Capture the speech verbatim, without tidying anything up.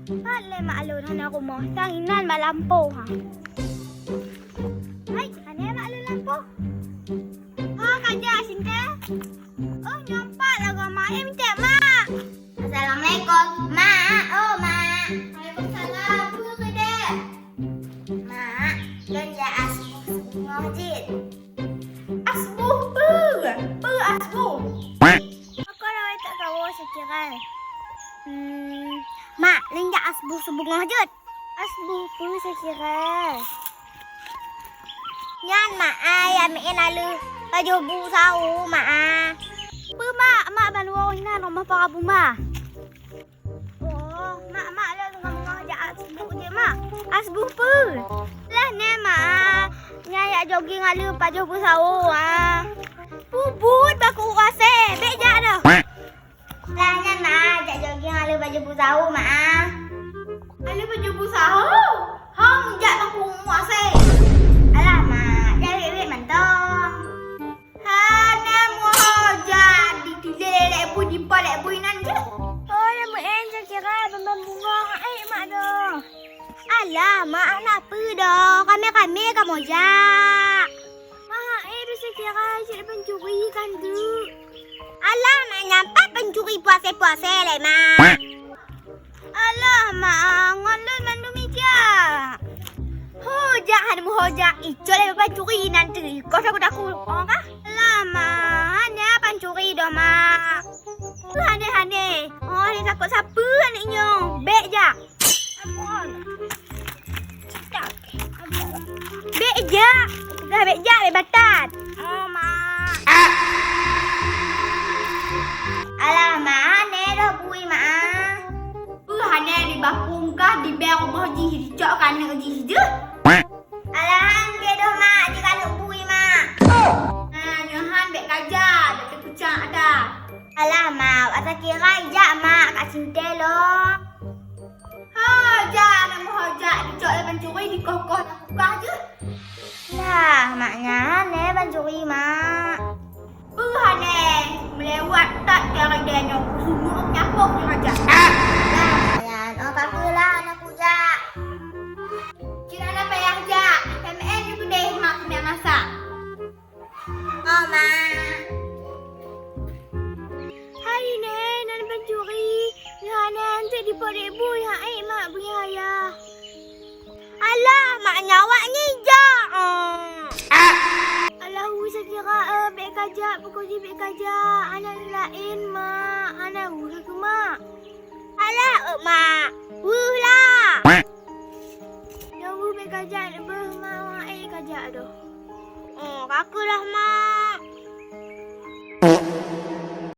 Pat lé mak lôn hana rumoh, sang inan mak lampôh ha. Hai, hana mak lôn lampôh. Ha, ka jak sinte. Oh, nyoe pat lagoe mak, eh, meucék mak. Assalamualaikum. Mak, oh, mak. Waalaikumsalam. Peue keude? Mak, lôn jak asbuh seubungoh jeuet. Asbuh peue? Peue asbuh? Pakon awai tak kawoe seukirai? Hmm, mak, lôn jak asbuh seubungoh jeuet. Asbuh peue seukirai? Nyan, mak, ai, ameu'en aleuh pajoh bu sawo, mak, a. Peue, mak? Mak ban woe inan rumoh para buma. Oh, mak, mak, lôn teungoh-teungoh jak asbuh jeuet, mak. Asbuh peue? Lah nyan, mak, a. Nyan jak joging aleuh pajoh bu sawo, a. Pubut baku u asée, bék jak dah. Lah nyan, mak, a, jak joging aleuh pajoh bu sawo, mak, a. Aleuh pajoh bu sawo? Ho meujak baku u asée? Alah, mak, jak wét-wét mantong. Hana meuhojak, ditilée lé bu, dipo lé bu inan jeuet. Oh, ya meu'en, jak kira ban-ban bungoh, hai mak doh. Alah, mak, hana peue doh, kamé-kamé kamoe jak. Mak, hai, beusi kira jeuet pancuri kan tu. Alah, mak, nyan pat pancuri puasée-puasée lé, mak. Alah, mak, ngon lôn mandum ijak. Hojak hana meuhojak, icok lé pancuri inan teuh, ikoh takot-takot, oh, kah? Alah, mak, hana pancuri doh, mak. Hana, hana. Oh, ni takot sapeue aneuk nyoe. Bék jak. Bék jak. Peugah bék jak, bék batat. Oh, mak. Alah, mak, hana doh bui, mak. Peue hana dibapong kah dibée rumoh jih, dicok keu aneuk jih deuh? Alah, han keu doh, mak, jikaneuk bui, mak. Nah, nyoe han bék kaja, bék teukucang ata. Alah, mak, ata kira jak, mak, ka sinte lom. Hojak, aneuk meuhojak, dicok lé pancuri, dikoh-koh lam kulkas jeuet. Lah, mak nyan, eh, pancuri, mak. Peue hana, meulewat that keu aneuk nyoe, kusumuek nyapok nyoe aja. Lah, mak nyan, oh, ka peue lah, aneuk kujak. Cit hana payah jak, M N ju keudeh mak keuneuk masak. Oh, mak. Hai, Neng, nan pancuri. Nyoe hana, eunteuk dipot dek bui, hai, mak, bui ayah. Alah, mak nyan awak nyan jak. Ah. Alah, ui, sakira, eh, bék kajak, pokok jih bék kajak. Aneuk laén, mak. Hana ui keu mak. Alah, eh, mak. Weuh lah. Nyang weuh bék kajak, beuh mak, eh, kajak doh. Oh, ka keuh lah, mak.